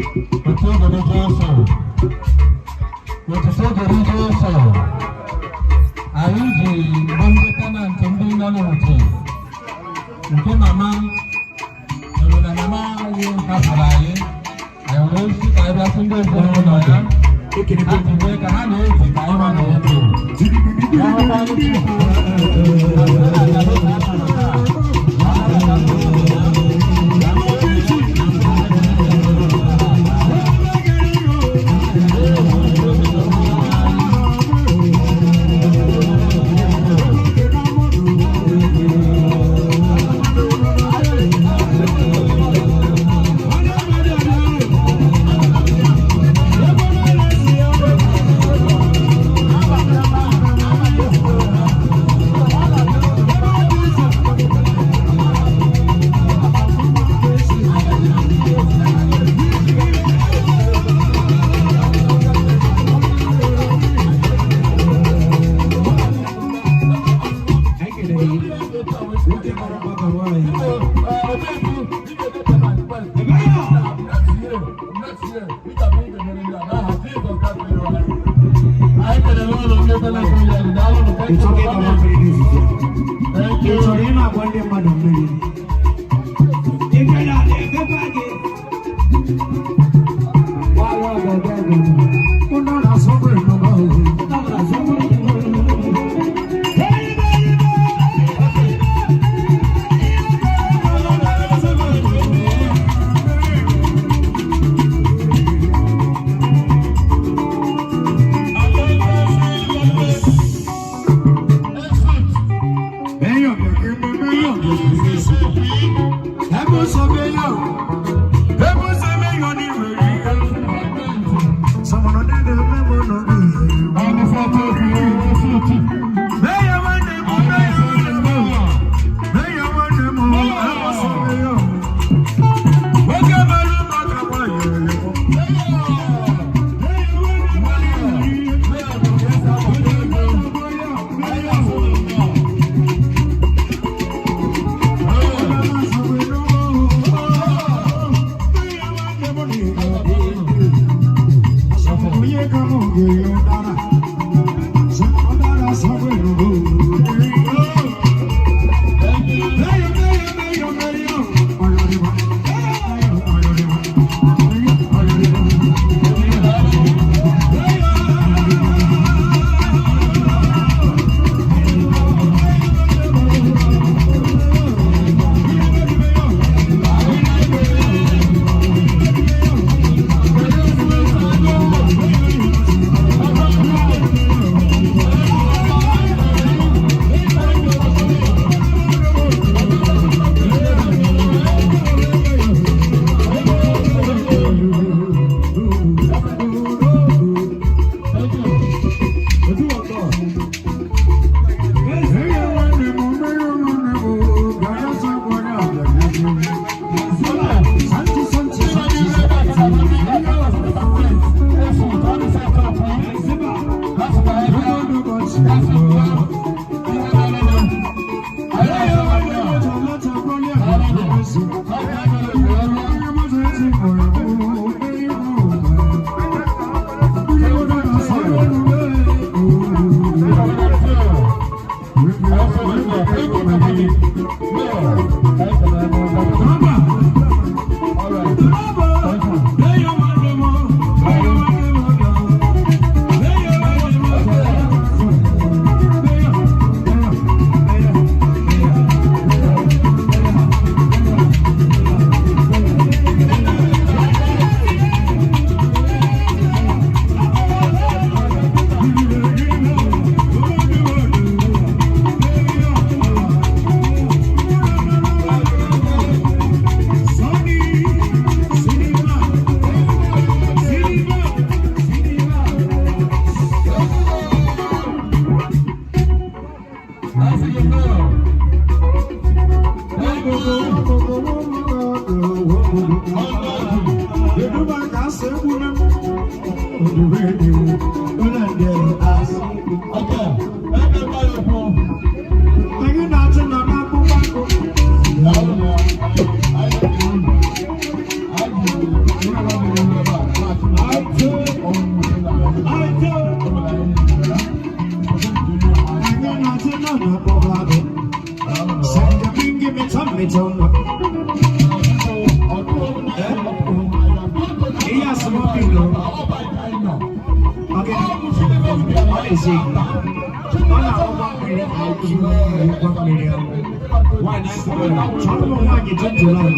Otuto dịrị Jesu. Otuto dịrị Jesu. Anyị ji bụ ndị tenant, ndị nọ n'otu nke mama nụrụ na mama anyị hapụrụ anyị. Anyị wee sị ka anyị bịa sị ndị ezinụlọ ya ha jide ka ha na-eji ka anyị ma na-eji ya hụkwanụ Chukwu na site na aja a chụrụ taa. Ọ na-abata. Anyị kelere gị. Nwoke mara mma ka nwaanyị. Ị chọrọ ịgba mmiri n'izizi a? Thank Ị you. chọrọ ị na-agba ndị mmadụ mmiri? Ike na na-emekwa gị. Gbara ọgọdọ ọgọdọ. Ụnọ na-asọpụrụ nnọọ. Ụnọ na-asọpụrụ nnọọ. Eziegwu. Ọ na-agbakwa mmiri IQ ụgwọ mmiri ahụ. Chọọ ụmụ nwaanyị gentleman.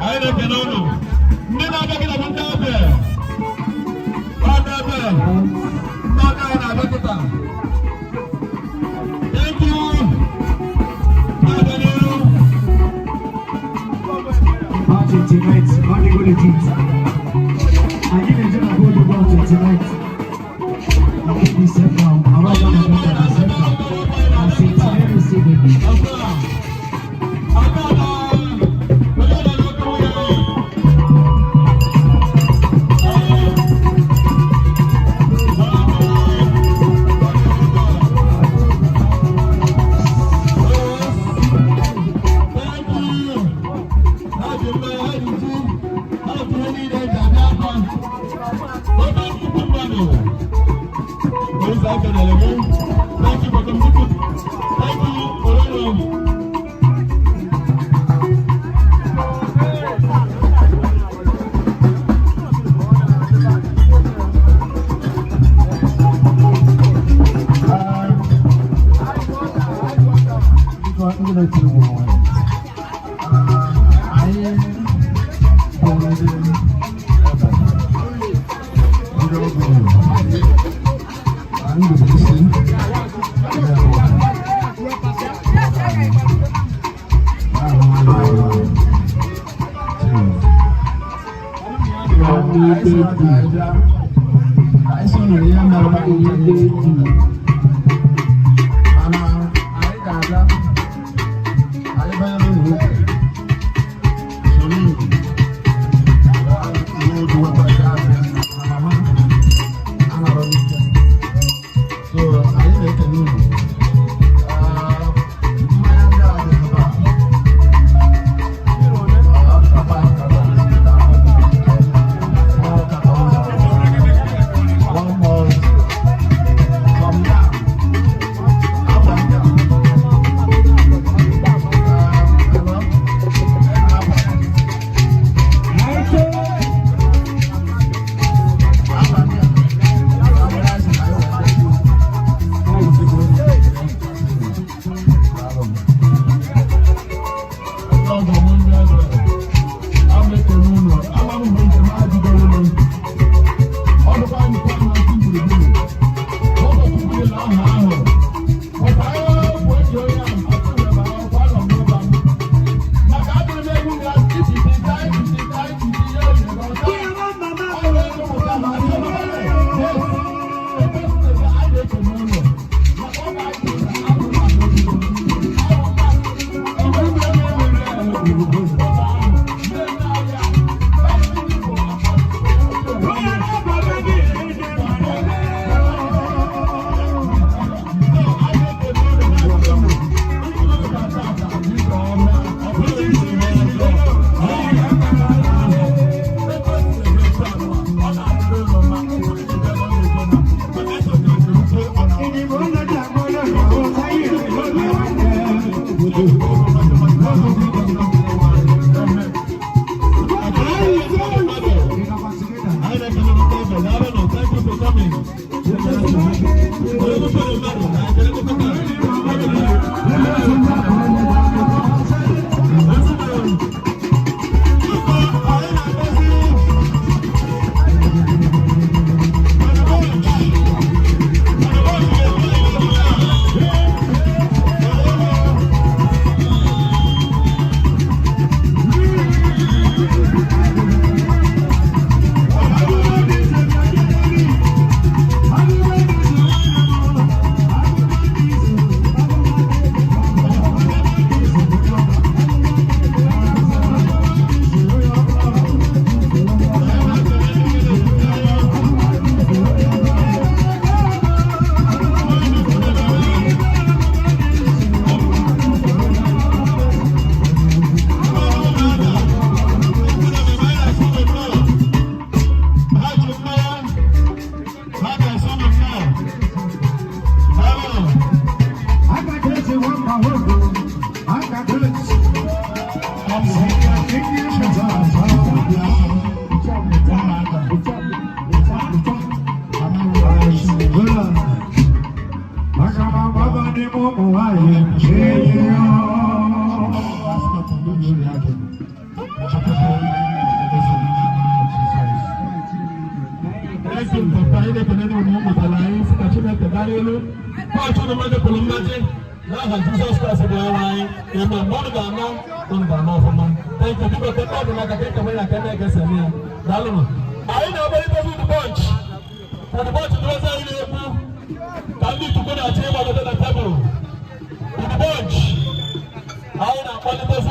Anyị na-ekele ụnụ ndị na-abịa gị na bụ ndị abịa ndị abịa ndị ọbịa anyị na-abịa kịta. Thank you. Na-abịa n'iru. Party tonight, money go legit. I give a general go to party tonight. I keep this step now. I want to go to the step now. I say today, say baby. Thank you for coming. Thank you, Ororo. Ndị na-etiri egwu onwe anyị bụ ndị ebe ndị ọgụ anyị rubere isi na-ahụ nwanne anyị nwanyị. Anyị sị na ihe mere mana anyị ga-abịa anyị banye n'ụlọ ụka soro igwe n'otu wepụta abịa na mama anọrọ n'ike, so anyị na-ekele unu. Mmanya ndị a dị ebe a. Ọ dịkwa 5 cartons. One more. Some Ezi mpapa anyị na-ekele na ụmụ mụtara anyị sị ka Chineke gara elu kọọchụ na mmadụ pụrụ mmaji n'aha Jizọs Kraịst bụ onyenwe anyị. Eme mgbe ọnụ ga-ana, ụnụ ga-ana ọfụma. Thank you. Biko, kete ọdụ n'aka ka ekele ya ka eme ka esi eme ya. Daalụnụ. Anyị na-agbalite food punch, food punch dụrọzi. Anyị na-ekwu ka ndị ikuku na-achọ ịgbagote na tebụl. Food punch, anyị na-akpọlitezi.